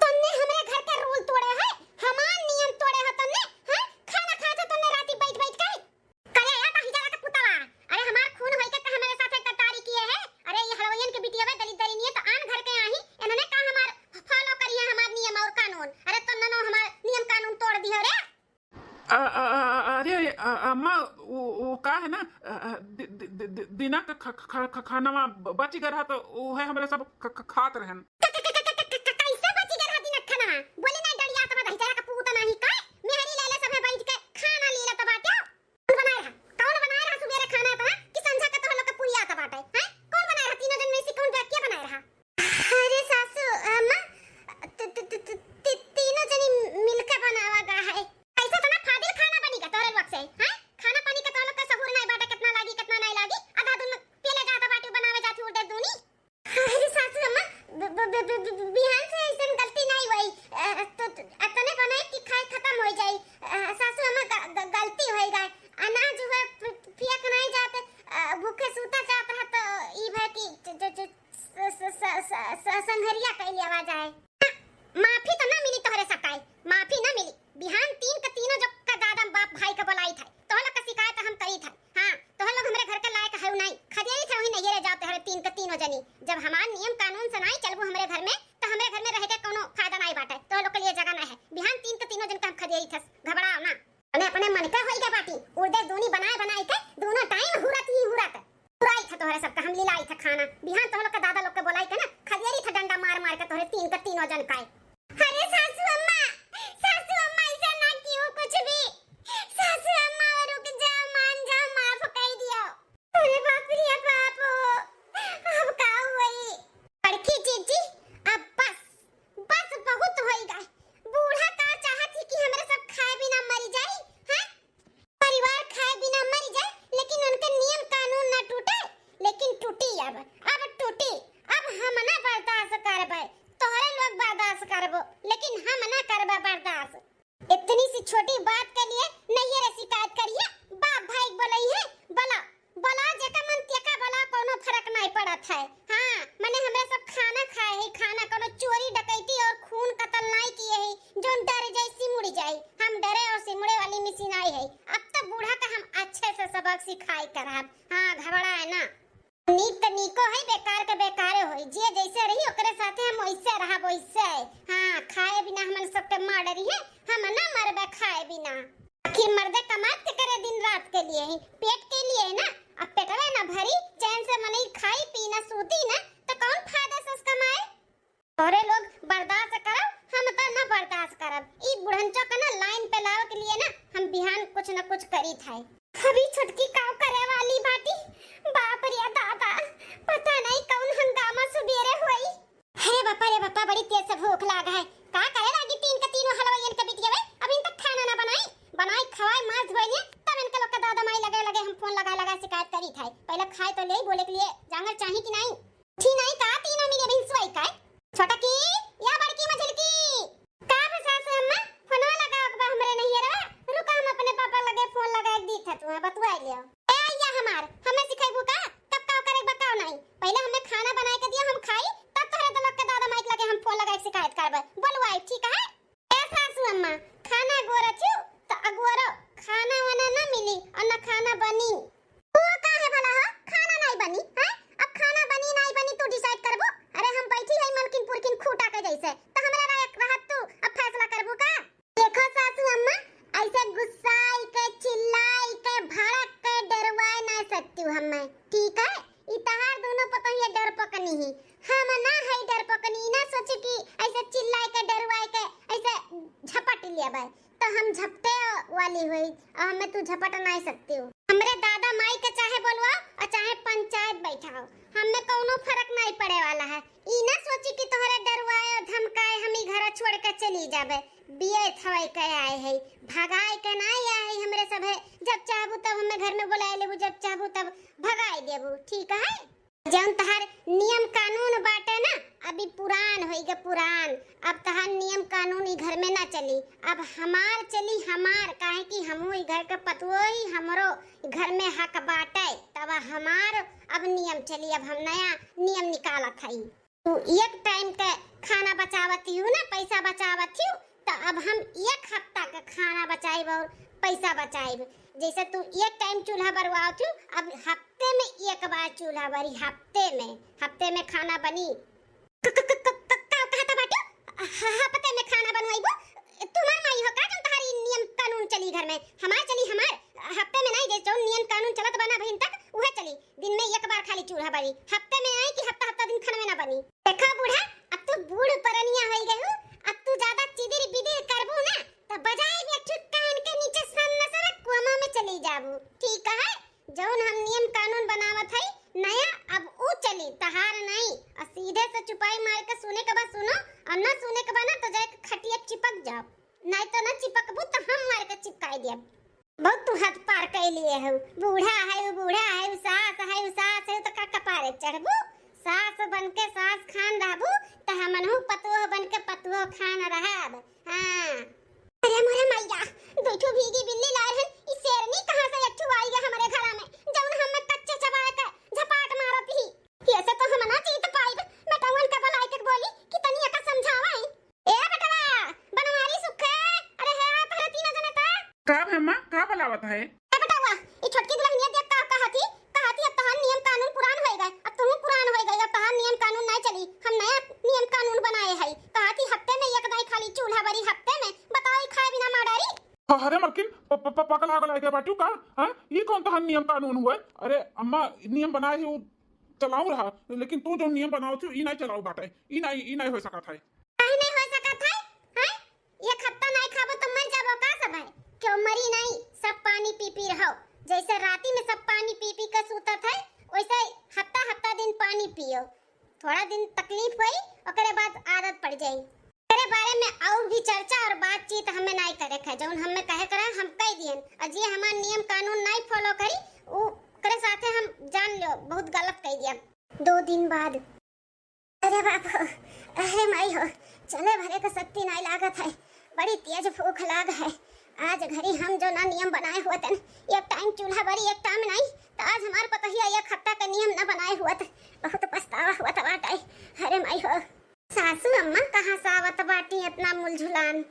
तन्ने हमरे घर के रूल तोड़े है, हमार नियम तोड़े है तन्ने, हैं? खाना खात है तन्ने राती बैठ बैठ के। करे या ताही जरा के पुतवा, अरे हमार खून होई के त हमरे साथे गद्दारी किए है। अरे ये हलवाइयन के बिटिया बे दलिद्दरिनिये तो आन घर के आही, इन्होंने का हमार follow करिए हमार नियम और कानून। अरे तन्ने नो हमार नियम कानून तोड़ दियो रे। अ, अ, अ, अ, अरे, अ, अम्मा, वो, वो का है ना, अ, अ, दि-, दि-, दि-, दि-, दिना का ख-, ख-, ख-, खानवा ब-, बची गए रहा तो वो है हमरे सब ख-, ख-, खात रहन। क-, क-, क-, क-, क-, क-, कैसे बची गए रहा दिना का खानवा? बोले ना डरिया तो बधाई जरा का पूत नाही का? मेहरी ले ले सभे बैठ के खाना ले लेत बाटे। कौन बनाए रहा? कौन बनाए रहा सुबेरे खाना इतना कि संझा के तोह लोग के पुरिया आता बाटे? हैं? कौन बनाए रहा? तीनों जन में से कौन बे-, के बनाए रहा? अरे सासू अम्मा, त-, त-, त-, त-, ती-, तीनों जनी मिलके बनावा गा है। कैसे इतना फाजिल खाना बनी का तोहरे लोग से, हैं? खाना पानी के तोह लोग के सहूर नहीं बाटे, कितना लागी, कितना नहीं लागी। आधा दून पेले जाता बाटी बनावे जाती उड़े दूनी। अरे सासू अम्मा, ब-, ब-, ब-, ब-, ब-, बिहान से ऐसन गलती नहीं हुई। अ, तो, तो अतने बनाए कि खाए खत्म हो जाई। अ, सासू अम्मा, ग-, ग-, गलती हो गई। अनाज हुए पि-, पिया के नहीं जाते, अ, भूखे सूता जात रहा तो ई भय कि च-, च-, च-, स-, स-, स-, स-, स-, संघरिया कैली आवाज आए। माफी तो ना मिली तोहरे सताई, माफी ना मिली। बिहान तीन के तीनों जो का दादा बाप भाई के बोलाई थे, तोह लोग का शिकायत हम करी थे। हाँ, तोह लोग हमरे घर के लायक है नहीं, खदेरी थे वही नहीं रे जाओ तोहरे तीन के तीनों जनी। जब हमार नियम कानून से नहीं चलबू हमरे घर में, तो हमरे घर में रह के कोनो फायदा नहीं बाटे। तोह लोग के लिए जगह नहीं है। बिहान तीन के तीनों जन के हम खदेरी थे, घबराओ ना। अपने, अपने मन के होई गए बाटी, उड़दे दूनी बनाए बनाए के दोनों टाइम हुरत ही हुरत। हुराई था तोहरे सबका, हम लिलाई था खाना। बिहान तोह लोग के दादा लोग के बोलाई के ना, खदेरी था डंडा मार मार के तोहरे तीन के तीनों जन का। अरे सासू अम्मा, सासू अम्मा, ऐसा ना कियो कुछ भी। सासू अम्मा, रुक जाओ, मान जाओ, माफ कर दियो। अरे बाप रे बाप, अब का होई? बड़की जीजी, अब बस, बस बहुत होई गए। बूढ़ा का चाहत ही कि हमरे सब खाए बिना मरी जाई, हैं? परिवार खाए बिना मरी जाए, लेकिन उनके नियम कानून ना टूटे, लेकिन टूटी अब, अब टूटी। अब हम ना बर्दाश्त करबे, तोहरे लोग बर्दाश्त करबो, लेकिन हम ना करबे बर्दाश्त। इतनी सी छोटी बात के लिए नैहरे शिकायत करिए, बाप भाई बोलइहे, बोला, बोला जेका मन तेका बोला, कोनो फर्क नहीं पड़त है। हाँ, मने हमरे सब खाना खाए है, खाना, कोनो चोरी डकैती और खून कत्ल नहीं किए है, जोन डर जाए सिमुड़ जाए। हम डरे और सिमुड़े वाली मशीन आई है। अब तो बूढ़ा का हम अच्छे से सबक सिखाई करब। हाँ, घबराए ना। नीक त नीको है, बेकार के बेकारे होई। जे जैसे रही ओकरे साथे हम वैसे रहब, वैसे। हाँ, खाए बिना हमन सबके मार डरी है, हम ना मरबे खाए बिना। आखिर मर्दे कमात के करे दिन रात के लिए ही, पेट के लिए ना। अब पेटवे ना भरी, चैन से मनई खाई पी ना सूती ना, तो कौन फायदा से कमाए? तोरे लोग बर्दाश्त करब, हम त न बर्दाश्त करब। ई बुढ़नचो के न लाइन पे लावे के लिए न हम बिहान कुछ न कुछ करी थे। अभी छोटकी काव करे वाली बाटी, बाप रे दादा, पता नहीं कौन हंगामा सुबेरे होई। अरे बापा रे बापा, बड़ी तेज से भूख लाग है। का करे लागी तीन के तीनों हलवाइयन के बिटिया बे? अब इन तक खाना ना बनाई, बनाई खवाई माज धोई लिए, तब इनके लोग के दादा माई लगे लगे हम फोन लगाए लगाए शिकायत करी थे। पहले खाए तो ले, बोले के लिए जांगर चाही कि नहीं? उठी नाई का तीनों मिले बिन सोई का? छोटकी या बड़की मझिलकी? का बा सासू अम्मा? फोनवा लगाओ के बा हमरे नैहरवा। रुका हम अपने पापा लगे फोन लगाए के दी था, तुम्हें बतुआ लियो। ए अइया हमार, हमें सिखाइबू का? कब का करे बा का नहीं? पहले हमें खाना बनाए के दियो, हम खाई, तब तोहरे दलक के दादा माइक लगे हम फोन लगाए के शिकायत करबे। बोलवाई, ठीक है? ए सासू अम्मा, खाना अगोरा छु, त अगोरो, खाना वाना ना मिली और ना खाना बनी। वो का है भला हो, खाना नहीं बनी, हैं? अब खाना बनी नहीं बनी तू decide करबू? अरे हम बैठी है मलकिन पुरकिन खूटा के जैसे, त हमरा लायक रहत तू अब फैसला करबू का? देखो सासू अम्मा, ऐसे गुस्साई के, चिल्लाई के, भड़क के डरवाए ना सकती हूँ हमें, ठीक है? ई तहार दोनों पतोहिया डरपकनी ही, हम ना है डरपकनी, ना सोचे कि ऐसे चिल्लाई के डरवाए के देबे, तो हम झपटे वाली हुई, और हमें तू झपट नहीं सकती हो। हमरे दादा माई के चाहे बोलवाओ और चाहे पंचायत बैठाओ, हमें कौनो फर्क नहीं पड़े वाला है। ई ना सोची कि तोहरे डरवाए और धमकाए हम ई घर छोड़ के चली जाबे। बिये थवाई के आए है, भगाए के नहीं आए है हमरे सब है। जब चाहबू तब हमें घर में बुलाए लेबू, जब चाहबू तब भगाए देबू, ठीक है? जौन तहार नियम कानून बाटे ना, अभी पुरान होई गए, पुरान। अब तहार नियम कानून ई घर में ना चली, अब हमार चली, हमार, काहे कि हमहू ई घर के पतोही, हमरो घर में हक बाटे, तब हमार अब नियम चली, अब हम नया नियम निकालत हई। तू एक टाइम के खाना बचावत हू ना, पैसा बचावत हू, तो अब हम एक हफ्ता के खाना बचाइब और पैसा बचाइब। जैसे तू एक टाइम चूल्हा बरवावत हू, अब हफ्ते में एक बार चूल्हा बरी, हफ्ते में, हफ्ते में खाना बनी। क-, क-, क-, क-, क-, का कहता बाटू? ह-, हफ्ते में खाना बनवाइबू? तुम्हार माई हो का, जौन तहारी नियम कानून चली घर में? हमार चली हमार, हफ्ते में नहीं, जे जौन नियम कानून चलत बा ना बहिन तक, उहे चली। दिन में एक बार खाली चूल्हा बरी, हफ्ते में आई कि हफ्ता हफ्ता दिन खाना में ना बनी। देखो बूढ़ा, अब तू बूढ़ परनिया होई गई हूँ, अब तू ज्यादा चिदिर बिदिर करबू ना, तो बजाए भी एक ठो कान के नीचे सन्न से कोमा में चली जाबू, ठीक है? जौन हम नियम कानून बनावत हई नया, अब ऊ चली, तहार नहीं। और सीधे से चुपाई मार के सुने के बा सुनो, और ना सुने के बा ना तो जाके खटिया चिपक जाओ, नहीं तो ना चिपकबू तो हम मार के चिपकाई दियब। बहुत तू हद पार कर लिए हो, बूढ़ा है उ, बूढ़ा है उ, सास है उ, सास है उ, तो का कपारे चढ़बू? सास बन के सास खान रहबू, तो हमनहू पतोह बन के पतोह खान रहब। हाँ। अरे मोरे मैया, दो ठो भीगी बिल्ली लाए रहन, ई शेरनी कहाँ से एक ठो आई है हमरे घरा में, जौन हमें कच्चे चबाए के झपाट मारत ही। ये से तो हम ना जीत पाइब, बेटवन के बुलाए के बोली कि तनी एका समझावे। ए बेटवा, बनवारी सुखे, अरे हे आ तहरे तीन जने ता। का भे अम्मा, का बुलावत है? ए बेटवा, ई छोटकी दुल्हनिया देख का कहती, कहती अब तहार नियम कानून पुरान होए गए, अब तू पुरान होए गए, अब तहार नियम कानून नहीं चली, हम नया नियम कानून बनाए हई। कहती हफ्ते में एक दाई खाली चूल्हा बरी, हफ्ते में, बताओ ई खाए बिना मार डारी। अरे मलकिन, प-, प-, प-, पगला गला के बाटू का? हाँ? ई कौन तहन नियम कानून हुए? अरे अम्मा, नियम बनाए ही उ चलाऊ रहा, लेकिन तू जो नियम बनाओ थी, ई नहीं चलाऊ बाटे, ई नहीं, ई नहीं हो सकत है। काहे नहीं हो सकत है? हैं? एक हफ्ता नहीं खाबो तो मर जाबो का सब है? क्यों मरी नहीं, सब पानी पी पी रहो। जैसे राती में सब पानी पी पी के सूतत है, वैसे हफ्ता हफ्ता दिन पानी पियो। थोड़ा दिन तकलीफ होई, ओकरे बाद आदत पड़ जाई। एकरे बारे में और भी चर्चा और बातचीत हमें नाई करे के है। जौन हमें कहे के रहे, हम कह दियन। और जे हमार नियम कानून नाई follow करी, उ-, ओकरे साथे हम जान लो, बहुत गलत कह दिया। दो दिन बाद। अरे बाप हो, अरे माई हो, चले भरे के शक्ति नाई लागत है, बड़ी तेज भूख लाग है। आज घरी हम जो ना नियम बनाए हुए तन, एक टाइम चूल्हा बरी, एक टाइम नाई, तो आज हमार पतोहिया एक हफ्ता का नियम ना बनाए हुआ त, बहुत पछतावा हुआ त बाटे। अरे माई हो, सासू अम्मा कहाँ से आवत बाटी इतना मुलझुलान?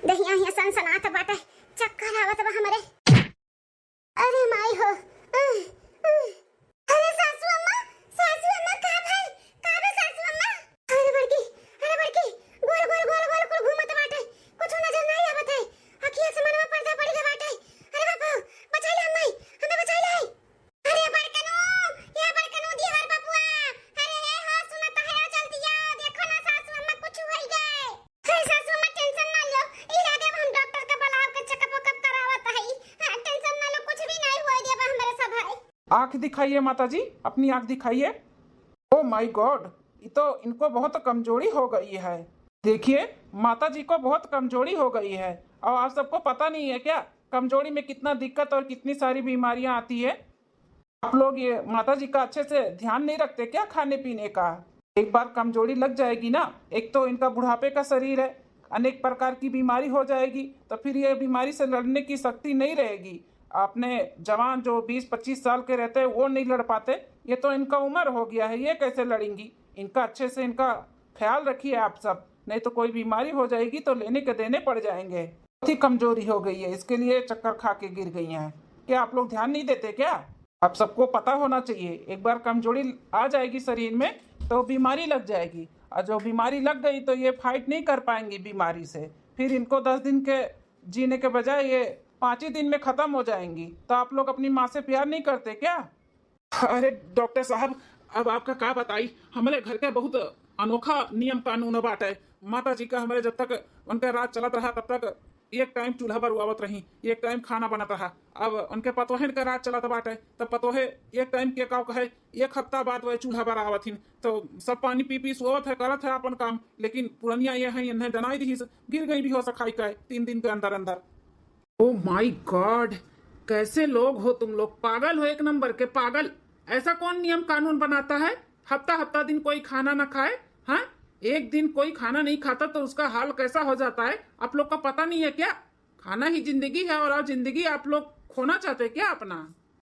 दहिया हिया सनसनात बाटे, चक्कर आवत बा हमरे। अरे माई हो, अह, अह। अरे सासू अम्मा, सासू अम्मा, का भाई, का बे सासू अम्मा? अरे बड़की, अरे बड़की, गोल, गोल, गोल, गोल, कुल घूमत बाटे, कुछ नजर नहीं आवत है, अखिया से मनवा पर्दा पड़ गया बाटे। अरे बापू, बचाई ले अम्माई, हमें बचाई ले। अरे बड़कनू, ए बड़कनू दिहर बबुआ, अरे हे हो सुनत है जल्दी आओ, देखो ना सासू अम्मा कुछ होई गए। हे सासू अम्मा tension ना लो, ई लागे हम डॉक्टर के बुलाव के checkup वेकअप करावत हई। हाँ, tension ना लो, कुछ भी नहीं होई देबा हमरे सब है। आँख दिखाइए माता जी, अपनी आँख दिखाइए। Oh my God, ये तो इनको बहुत कमजोरी हो गई है। देखिए, माता जी को बहुत कमजोरी हो गई है। और आप सबको पता नहीं है क्या, कमजोरी में कितना दिक्कत और कितनी सारी बीमारियां आती है? आप लोग ये माता जी का अच्छे से ध्यान नहीं रखते क्या खाने पीने का? एक बार कमजोरी लग जाएगी ना, एक तो इनका बुढ़ापे का शरीर है, अनेक प्रकार की बीमारी हो जाएगी, तो फिर ये बीमारी से लड़ने की शक्ति नहीं रहेगी। आपने जवान जो बीस पच्चीस साल के रहते हैं वो नहीं लड़ पाते, ये तो इनका उम्र हो गया है, ये कैसे लड़ेंगी? इनका अच्छे से इनका ख्याल रखिए आप सब, नहीं तो कोई बीमारी हो जाएगी तो लेने के देने पड़ जाएंगे। बहुत ही कमजोरी हो गई है, इसके लिए चक्कर खा के गिर गई हैं। क्या आप लोग ध्यान नहीं देते क्या? आप सबको पता होना चाहिए, एक बार कमजोरी आ जाएगी शरीर में तो बीमारी लग जाएगी, और जो बीमारी लग गई तो ये fight नहीं कर पाएंगी बीमारी से, फिर इनको दस दिन के जीने के बजाय ये पाँच ही दिन में खत्म हो जाएंगी। तो आप लोग अपनी माँ से प्यार नहीं करते क्या? अरे डॉक्टर साहब, अब आपका का बताई, हमरे घर के बहुत अनोखा नियम कानून बाटे। माता जी का हमरे जब तक उनका राज चलत रहा तब तक एक टाइम चूल्हा बरवावत रही, एक टाइम खाना बनत रहा। अब उनके पतोहन का राज चलत बाटे, तब पतोहे एक टाइम के काव कहे, एक हफ्ता बाद वह चूल्हा बरावत हिन, तो सब पानी पी पी सोवत है, करत है अपन काम, लेकिन पुरनिया ये है, इन्हें जनाई दी, गिर गई भी हो सखाई का तीन दिन के अंदर अंदर। ओ माय गॉड, कैसे लोग हो तुम लोग, पागल हो एक नंबर के पागल। ऐसा कौन नियम कानून बनाता है, हफ्ता हफ्ता दिन कोई खाना ना खाए? हाँ, एक दिन कोई खाना नहीं खाता तो उसका हाल कैसा हो जाता है, आप लोग का पता नहीं है क्या? खाना ही जिंदगी है और आप जिंदगी आप लोग खोना चाहते क्या अपना?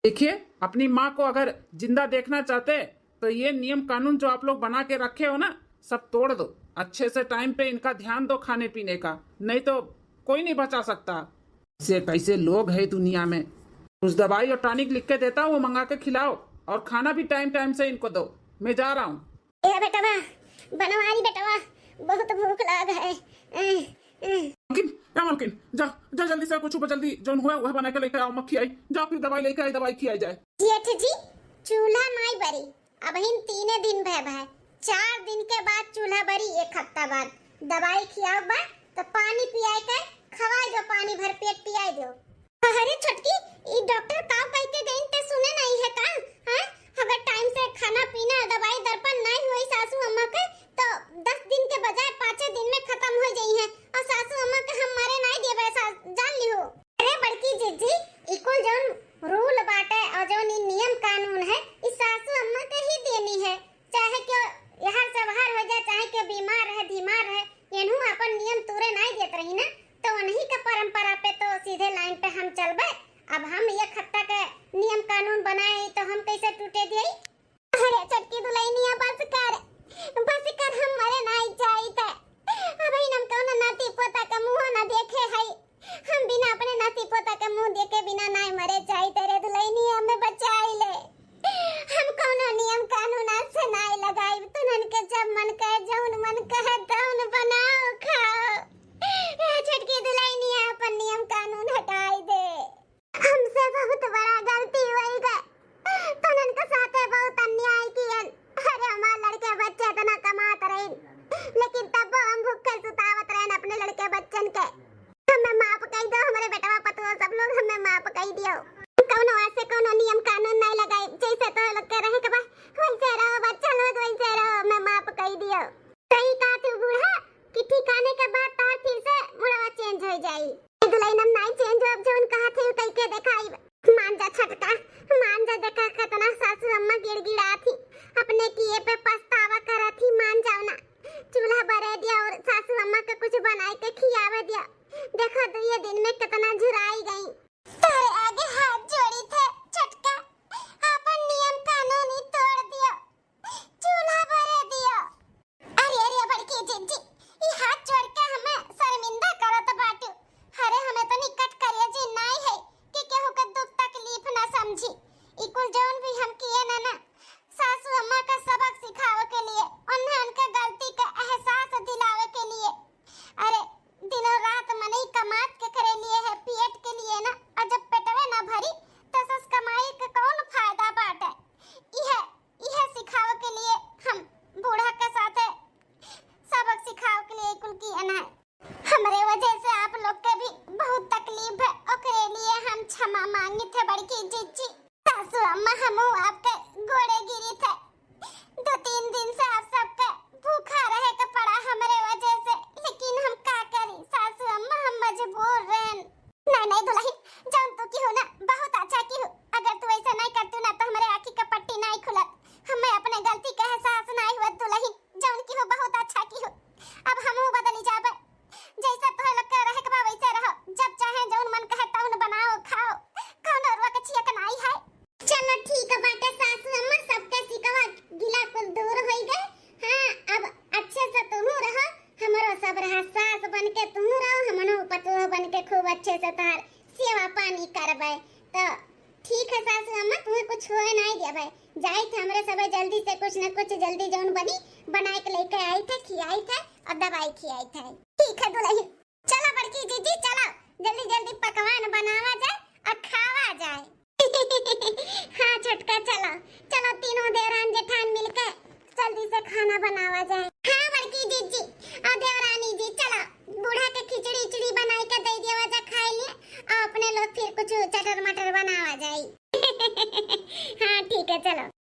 देखिए, अपनी माँ को अगर जिंदा देखना चाहते तो ये नियम कानून जो आप लोग बना के रखे हो ना, सब तोड़ दो। अच्छे से टाइम पे इनका ध्यान दो खाने पीने का, नहीं तो कोई नहीं बचा सकता। से कैसे लोग हैं दुनिया में। कुछ दवाई और टॉनिक लिख के देता हूँ, वो मंगा के खिलाओ और खाना भी टाइम टाइम से इनको दो। मैं जा रहा हूँ। ए बेटवा, बनवारी बेटवा, बहुत भूख लाग है। ए, ए। मलकिन, ए मलकिन, जा, जा जल्दी से कुछ जल्दी जौन हुआ वह बना के लेके आओ, मक्खी आई। जा फिर दवाई लेके आई, दवाई खियाई जाए। जेठ जी, चूल्हा नाई बरी, अबहिन तीने दिन भय भय, चार दिन के बाद चूल्हा बरी, एक हफ्ता बाद दवाई खियाओ बा, तो पानी पियाए के खवाए दो, पानी भर पेट पियाए दो। अरे छोटकी, ई डॉक्टर काव कह के गइन ते सुने नहीं है का? हाँ, अगर टाइम से खाना पीना, दवाई दर्पण नहीं हुई सासू अम्मा के, तो दस दिन के बजाय पाँचे दिन में खत्म हो जाई है। और सासू अम्मा के हम मरे नहीं देबे, सा-, जान लिहो। अरे बड़की जिज्जी, ई कुल जौन रूल बाटे और जौन ई नियम कानून है, ई सासू अम्मा के ही देनी है। चाहे क्यों यहर से बाहर हो जाए, चाहे क्यों बीमार रहे, धीमार रहे, एनहू अपन नियम तूरे नाई देत रही ना, तो उन्हीं के परंपरा पे तो सीधे लाइन पे हम चलबे। अब हम एक हफ्ता के नियम कानून बनाए तो हम कैसे टूटे दिए? अरे छोटकी दुल्हनिया, बस कर, बस कर, हम मरे नाई चाहित। अब हम कौनो नाती पोता का मुँह ना देखे है। हम बिना अपने नाती पोता के मुँह देखे बिना नाय मरे चाहित रे दुल्हनी, हमें बचाई ले। हम कौनो नियम कानून आज से नाय लगाइब। तुनन के जब मन कहे, जौन मन कहे, तौन बनाओ, खाओ। ए छोटकी दुल्हनिया, अपन नियम कानून हटाई दे। हमसे बहुत बड़ा गलती होई गए। तुनन के साथे बहुत अन्याय कियन। अरे हमार लड़के बच्चे इतना कमात रहिन, लेकिन तब हम भूखे सुतावत रहन अपने लड़के बच्चन के। हमें माफ कई दो, हमरे बेटवा पतोह सब लोग हमें माफ कई दियो। कौनो ऐसे कौनो नियम कानून नहीं लगाई, जैसे तो लोग के रहे के बा वैसे रहो बच्चा लोग, वैसे रहो, हमें माफ कई दियो। सही कहा तू बूढ़ा कि ठीक आने के बाद तार फिर से मुड़वा चेंज हो जाई। ए दुल्हन हम नहीं चेंज हो, अब जौन कहा थे कई के देखाई। मान जा छोटका, मान जा, देखा कितना सासू अम्मा गिड़गिड़ा थी, अपने किए पे पछतावा करा थी, मान जाओ ना। चूल्हा बरे दिया और सासू अम्मा के कुछ बनाए के खियावे दिया। देखो दुइये दिन में कितना झुराई गई। तोरे आगे हाथ जोड़ी थे छोटका, अपन नियम कानून ही तोड़ दियो, चूल्हा बरे दियो। अरे अरे बड़की जिज्जी, ई हाथ जोड़ के हमें शर्मिंदा करत बाटू। अरे हमें तो निकट करे जी नाई है कि केहू के दुख तकलीफ ना समझी। ई कुल जौन भी हम किए ना ना, सासू अम्मा का सबक सिखावे के लिए, उन्हें उनके गलती का एहसास दिलावे के लिए। अरे दिनों रात मनई कमात के करे लिए है, पेट के लिए ना, और जब पेटवे ना भरी तो सस कमाई के कौन फायदा बाटे? इहे, इहे सिखावे के लिए हम बूढ़ा के साथे सबक सिखावे के लिए कुल किए ना है। हमरे वजह से आप लोग के भी बहुत तकलीफ है, ओकरे लिए हम क्षमा मांगित है बड़की जिज्जी। सासू अम्मा, हमहू आपके गोड़े गिरी थे। दो तीन दिन से आप सबके भूखा रहे के पड़ा हमरे वजह से, लेकिन हम का करी सासू अम्मा, हम मजबूर रहन। नहीं नहीं दुल्हन, जौन तू की हो ना बहुत अच्छा की हो। अगर तू ऐसा नहीं करतू ना तो हमरे आँखी का पट्टी नहीं खुलत। हमें अपने गलती का एहसास नहीं हुआ दुल्हन, जौन की हो बहुत अच्छा की हो। अब हमहू बदली जाबे। जैसा तोहे लोग के रहे के बा वैसे रहो, जब चाहे जौन मन कहे तौन बनाओ खाओ, कौनो रुआ के छिया के नाई है। चलो ठीक बाटे सासू अम्मा, सबके सिकवा गिला कुल दूर होई गए। हाँ, अब अच्छे से तुहू रहो, हमरो सब रहा, सास बन के तुहू रहो, हमनो पतोह बन के खूब अच्छे से तोहार सेवा पानी करबे। तो ठीक है सासू अम्मा, तुम्हें कुछ होए नाई देबे। जाई थे हमरे सबे जल्दी से कुछ न कुछ जल्दी जौन बनी बनाए के लेके आई थे, खियाई थे और दवाई खियाई थे। ठीक है दुल्हन, चलो बड़की जीजी, चलो जल्दी जल्दी पकवान बनावा जाए और खावा जाए। हाँ छोटका, चलो, चलो तीनों देवरान जेठान मिलके जल्दी से खाना बनावा जाए। हाँ बड़की जीजी और देवरानी जी, चलो बूढ़ा के खिचड़ी उचड़ी बनाई के दे दियो।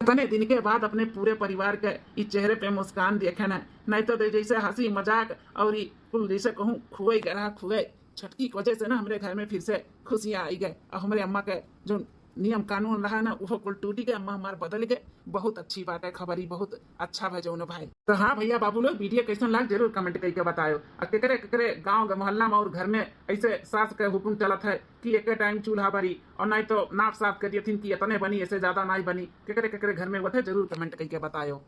इतने दिन के बाद अपने पूरे परिवार के ई चेहरे पे मुस्कान देखे न, नहीं तो दे जैसे हंसी मजाक और ई कुल जैसे कहूँ खुए गए रहा, खुए। छटकी की वजह से ना हमरे घर में फिर से खुशियाँ आई गए और हमरे अम्मा के जो नियम कानून रहा ना, वो कुल टूटी गए। अम्मा हमार बदल गए। बहुत अच्छी बात है, खबर ही बहुत अच्छा भा जौन भाई। तो हाँ भैया बाबू लोग, वीडियो कैसन लाग जरूर कमेंट करके बतायो। और केकरे केकरे गाँव के मोहल्ला में और घर में ऐसे सास के हुक्म चलत है कि एक टाइम चूल्हा बरी और नहीं तो नाप साफ कर दिए थी कि इतने बनी, ऐसे ज्यादा नहीं बनी। केकरे केकरे घर में वो थे जरूर कमेंट करके बतायो।